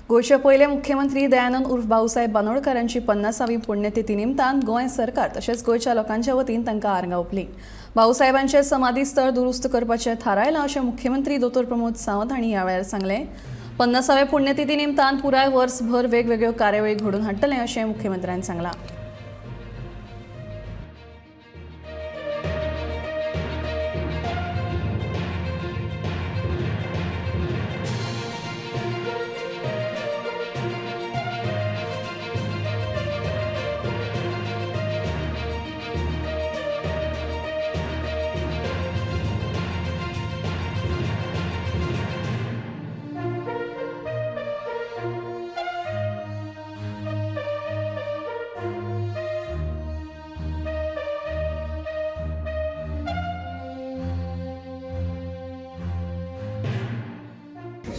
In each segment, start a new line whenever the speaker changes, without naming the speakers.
गोंयचे पयले मुख्यमंत्री दयानंद उर्फ भाऊसाहेब बांदोडकर हांची 50वी पुण्यतिथी निमतान गोंय सरकार तशेंच गोंयच्या लोकांच्या वतीन तांकां आर्गां ओंपली. भाऊसाहेबांचे समाधी स्थळ दुरुस्त करपाचें थारायलां अशें मुख्यमंत्री दोतोर प्रमोद सावंत हांणी ह्या वेळार सांगलें. 50व्या पुण्यतिथी निमतान पुराय वर्सभर वेगवेगळ्यो कार्यावळी घडोवन हाडटले अशें मुख्यमंत्र्यान सांगलां.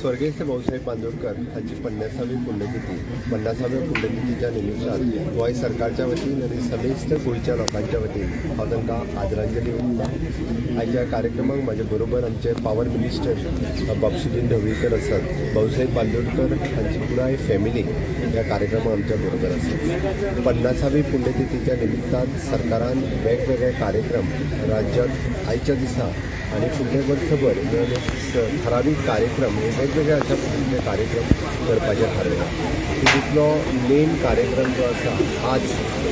स्वर्गस्थ भाऊसाहेब बांदोडकर हांची 50वी पुण्यतिथी. 50व्या पुण्यतिथीच्या निमित्तान गोंय सरकारच्या वतीन आनी समेस्त गोंयच्या लोकांच्या वतीन हांव तांकां आदरांजली ओंपता. आयच्या कार्यक्रमाक म्हाजे बरोबर आमचे पावर मिनिस्टर बाबसुद्दीन ढवळीकर आसात. भाऊसाहेब बांदोडकर हांची पुराय फॅमिली ह्या कार्यक्रमाक आमच्या बरोबर आसा. 50वी पुण्यतिथीच्या निमित्तान सरकारान वेगवेगळे कार्यक्रम राज्यांत आयच्या दिसा आनी फुडले वर्सभर म्हणून एक ठरावीक कार्यक्रम हे वेगवेगळे अशा पद्दतीचे कार्यक्रम करपाचें थारयलां. तितूंतलो मेन कार्यक्रम जो आसा, आज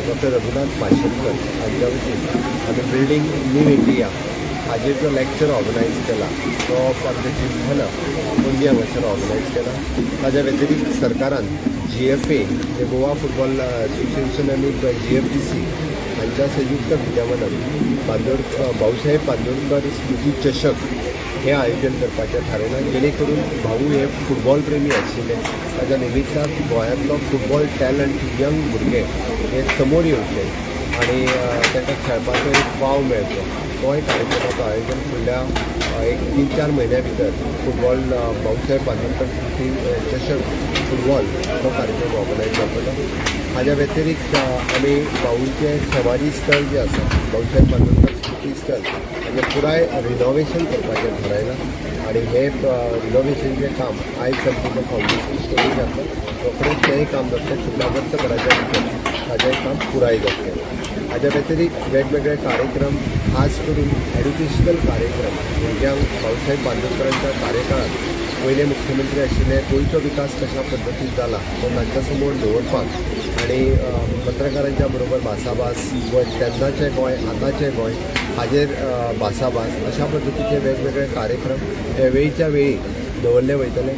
डॉक्टर रघुनाथ माशेलकर हांच्या वतीन आमी बिल्डींग न्यू इंडिया हाजेर जो लॅक्चर ऑर्गनायज केला, तो आमच्या जिमखाना पणजी हांगासर ऑर्गनायज केला. ताज्या व्यतिरिक्त सरकारान जीएफए, जे गोवा फुटबॉल असोसिएशन आनी जीएफडीसी हांच्या संयुक्त विद्यमानान भाऊसाहेब बांदोडकर स्मृती चषक हें आयोजन करपाचें थारयलां, जेणे करून भाऊ हे फुटबॉल प्रेमी आशिल्ले, ताच्या निमित्तान गोंयांतलो फुटबॉल टॅलंट, यंग भुरगे हे समोर येवचे आनी तांकां खेळपाचो एक वाव मेळचो, तोय कार्यक्रमाचो आयोजन फुडल्या एक 3-4 म्हयन्या भितर फुटबॉल भाऊसाहेब बांदोडकर स्मृती चषक फुटबॉल हो कार्यक्रम ऑर्गनायज जातलो. हाज्या व्यतिरिक्त आमी भाऊचें समाधी स्थळ जें आसा, भाऊसाहेब बांदोडकर स्मृती स्थळ, हाजें पुराय रिनोवेशन करपाचें थारायलां आनी हें रिनोवेशनचें काम आयज आमचें फावंडेशन स्टोन जातलो, रोखडेंच तेंय काम जातलें. फुडल्या वर्सभराच्या भितर ताजेंय काम पुराय जातलें. हाज्या व्यतिरिक्त वेगवेगळे कार्यक्रम, खास करून एड्युकेशनल कार्यक्रम, भुरग्यांक भाऊसाहेब बांदोडकरांच्या कार्यकाळात पयले मुख्यमंत्री आशिल्ले, गोंयचो विकास कशा पद्दतीन जाला तो तांच्या समोर दवरपाक आनी पत्रकारांच्या बरोबर भासाभास, गोंय तेन्नाचें गोंय, आतांचें गोंय हाजेर भासाभास, अशा पद्दतीचे वेगवेगळे कार्यक्रम हे वेळच्या वेळी दवरले वयतले.